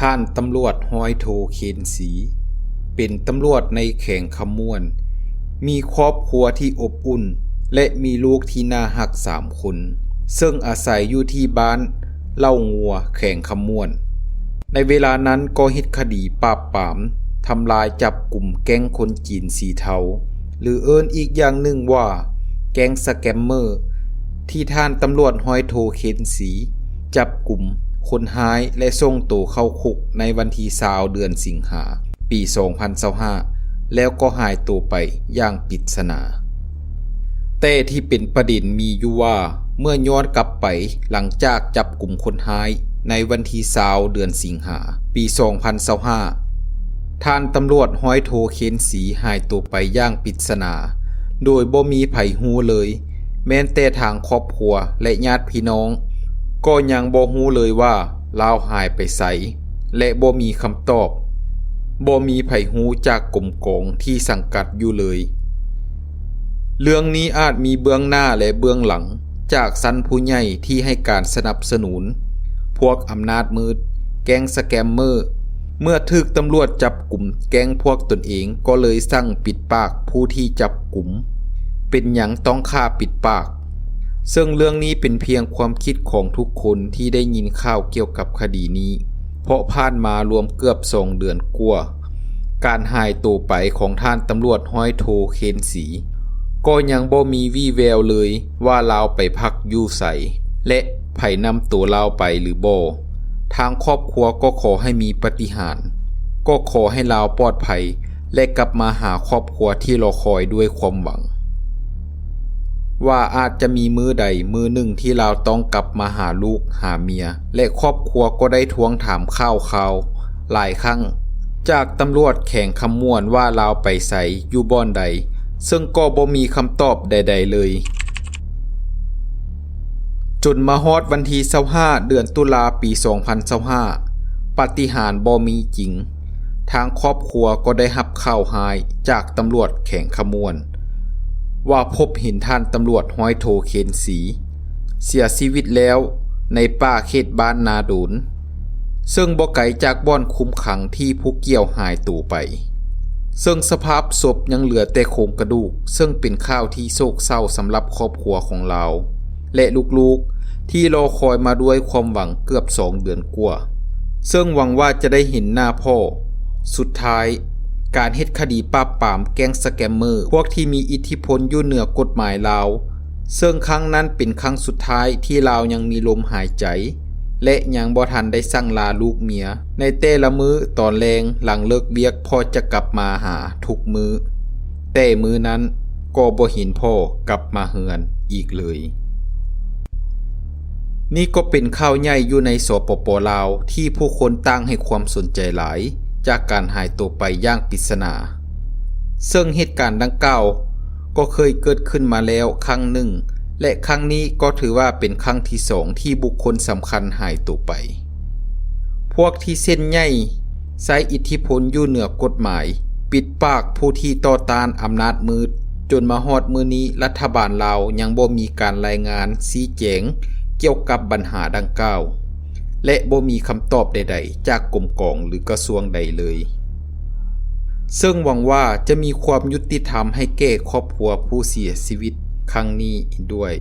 ທ່ານຕຳຫຼວດຮ້ອຍໂທ ເຄນ ສີ ເປັນຕຳຫຼວດໃນແຂວງຄຳມ່ວນ, ມີຄອບຄົວທີ່ອົບອຸ່ນ ແລະ ມີລູກທີ່ໜ້າຮັກສາມຄົນ, ເຊິ່ງອາໄສຢູ່ທີ່ບ້ານເລົ້າງົວ ແຂວງຄຳມ່ວນ. ໃນເວລານັ້ນກໍເຮັດຄະດີປາບປາມ, ທຳລາຍຈັບກຸມແກ້ງຄົນຈີນສີເທົາ ຫຼືເອີ້ນອີກຢ່າງໜຶ່ງວ່າແກ້ງສະແກມເມີ ທີ່ທ່ານຕຳຫຼວດຮ້ອຍໂທ ເຄນ ສີ ຈັບກຸມຄົນຮ້າຍ ແລະ ສົ່ງໂຕເຂົ້າຄຸກໃນວັນທີຊາວ ເດືອນສິງຫາ ປີສອງພັນຊາວຫ້າ ແລ້ວກໍຫາຍໂຕໄປຢ່າງປິດສະໜາ. ແຕ່ທີ່ເປັນປະເດັນມີຢູ່ວ່າ ເມື່ອຍ້ອນກັບໄປຫຼັງຈາກຈັບກຸມຄົນຮ້າຍໃນວັນທີຊາວ ເດືອນສິງຫາ ປີສອງພັນຊາວຫ້າ ທ່ານຕຳຫຼວດຮ້ອຍໂທ ເຄນ ສີ ຫາຍໂຕໄປຢ່າງປິດສະໜາ ໂດຍບໍ່ມີໃຜຮູ້ເລີຍ, ແມ່ນແຕ່ທາງຄອບຄົວ ແລະ ຍາດພີ່ນ້ອງ ກໍຍັງບໍ່ຮູ້ເລີຍວ່າລາວຫາຍໄປໃສ ແລະ ບໍ່ມີຄຳຕອບ, ບໍ່ມີໃຜຮູ້ຈາກກົມກອງທີ່ສັງກັດຢູ່ເລີຍ. ເລື່ອງນີ້ອາດມີເບື້ອງໜ້າ ແລະ ເບື້ອງຫຼັງຈາກຊັ້ນຜູ້ໃຫຍ່ທີ່ໃຫ້ການສະໜັບສະໜູນພວກອຳນາດມືດ, ແກ້ງສະແກມເມີ. ເມື່ອຖືກຕຳຫຼວດຈັບກຸມແກ້ງພວກຕົນເອງ ກໍເລີຍສັ່ງປິດປາກຜູ້ທີ່ຈັບກຸມ. ເປັນຫຍັງຕ້ອງຂ້າປິດປາກ? ເຊິ່ງເລື່ອງນີ້ເປັນພຽງຄວາມຄິດຂອງທຸກຄົນທີ່ໄດ້ຍິນຂ່າວກ່ຽວກັບຄະດີນີ້, ເພາະຜ່ານມາລວມເກືອບສອງເດືອນກວ່າ, ການຫາຍໂຕໄປຂອງທ່ານຕຳຫຼວດຮ້ອຍໂທ ເຄນ ສີ ກໍຍັງບໍ່ມີວີ່ແວວເລີຍວ່າລາວໄປພັກຢູ່ໃສ ແລະ ໃຜນຳໂຕລາວໄປຫຼືບໍ່. ທາງຄອບຄົວກໍຂໍໃຫ້ມີປາຕິຫານ, ກໍຂໍໃຫ້ລາວປອດໄພ ແລະ ກັບມາຫາຄອບຄົວທີ່ລໍຄອຍດ້ວຍຄວາມຫວັງ ວ່າອາດຈະມີມື້ໃດມື້ໜຶ່ງທີ່ລາວຕ້ອງກັບມາຫາລູກຫາເມຍ ແລະ ຄອບຄົວກໍໄດ້ທວງຖາມຂ່າວຄາວຫຼາຍຄັ້ງຈາກຕຳຫຼວດແຂວງຄຳມ່ວນວ່າລາວໄປໃສ ຢູ່ບ່ອນໃດ, ເຊິ່ງກໍບໍ່ມີຄຳຕອບໃດໆເລີຍ. ຈົນມາຮອດວັນທີຊາວຫ້າ ເດືອນຕຸລາ ປີສອງພັນຊາວຫ້າ ປາຕິຫານບໍ່ມີຈິງ. ທາງຄອບຄົວກໍໄດ້ຮັບຂ່າວຮ້າຍຈາກຕຳຫຼວດແຂວງຄຳມ່ວນ ວ່າພົບເຫັນທ່ານຕຳຫຼວດຮ້ອຍໂທ ເຄນ ສີ ເສຍຊີວິດແລ້ວໃນປ່າເຂດບ້ານນາໂດນ, ເຊິ່ງບໍ່ໄກຈາກບ່ອນຄຸມຂັງທີ່ຜູ້ກ່ຽວຫາຍໂຕໄປ, ເຊິ່ງສະພາບສົບຍັງເຫຼືອແຕ່ໂຄງກະດູກ, ເຊິ່ງເປັນຂ່າວທີ່ໂສກເສົ້າສຳລັບຄອບຄົວຂອງລາວ ແລະ ລູກໆ ທີ່ລໍຄອຍມາດ້ວຍຄວາມຫວັງເກືອບສອງເດືອນກວ່າ, ເຊິ່ງຫວັງວ່າຈະໄດ້ເຫັນໜ້າພໍ່. ສຸດທ້າຍ, ການເຮັດຄະດີປາບປາມແກ້ງສະແກມເມີ ພວກທີ່ມີອິດທິພົນຢູ່ເໜືອກົດໝາຍລາວ, ເຊິ່ງຄັ້ງນັ້ນເປັນຄັ້ງສຸດທ້າຍທີ່ລາວຍັງມີລົມຫາຍໃຈ ແລະ ຍັງບໍ່ທັນໄດ້ສັ່ງລາລູກເມຍ. ໃນແຕ່ລະມື້ຕອນແລງຫຼັງເລີກວຽກ ພໍ່ຈະກັບມາຫາທຸກມື້, ແຕ່ມື້ນັ້ນກໍບໍ່ເຫັນພໍ່ກັບມາເຮືອນອີກເລີຍ. ນີ້ກໍເປັນຂ່າວໃຫຍ່ຢູ່ໃນ ສປປ ລາວ ທີ່ຜູ້ຄົນຕ່າງໃຫ້ຄວາມສົນໃຈຫຼາຍ ຈາກການຫາຍຕົວໄປຢ່າງປິດສະໜາ. ເຊິ່ງເຫດການດັ່ງກ່າວກໍເຄີຍເກີດຂຶ້ນມາແລ້ວຄັ້ງໜຶ່ງ ແລະ ຄັ້ງນີ້ກໍຖືວ່າເປັນຄັ້ງທີສອງທີ່ບຸກຄົນສຳຄັນຫາຍຕົວໄປ. ພວກທີ່ເຊັ່ນໃຫຍ່ໃຊ້ອິດທິພົນຢູ່ເໜືອກົດໝາຍ, ປິດປາກຜູ້ທີ່ຕໍ່ຕ້ານອຳນາດມືດ, ຈົນມາຮອດມື້ນີ້ ລັດຖະບານລາວຍັງບໍ່ມີການລາຍງານຊີ້ແຈງກ່ຽວກັບບັນຫາດັ່ງກ່າວ ແລະ ບໍ່ມີຄຳຕອບໃດໆຈາກກົມກອງ ຫຼື ກະຊວງໃດເລີຍ. ເຊິ່ງຫວັງວ່າຈະມີຄວາມຍຸຕິທຳໃຫ້ແກ່ຄອບຄົວຜູ້ເສຍຊີວິດຄັ້ງນີ້ດ້ວຍ.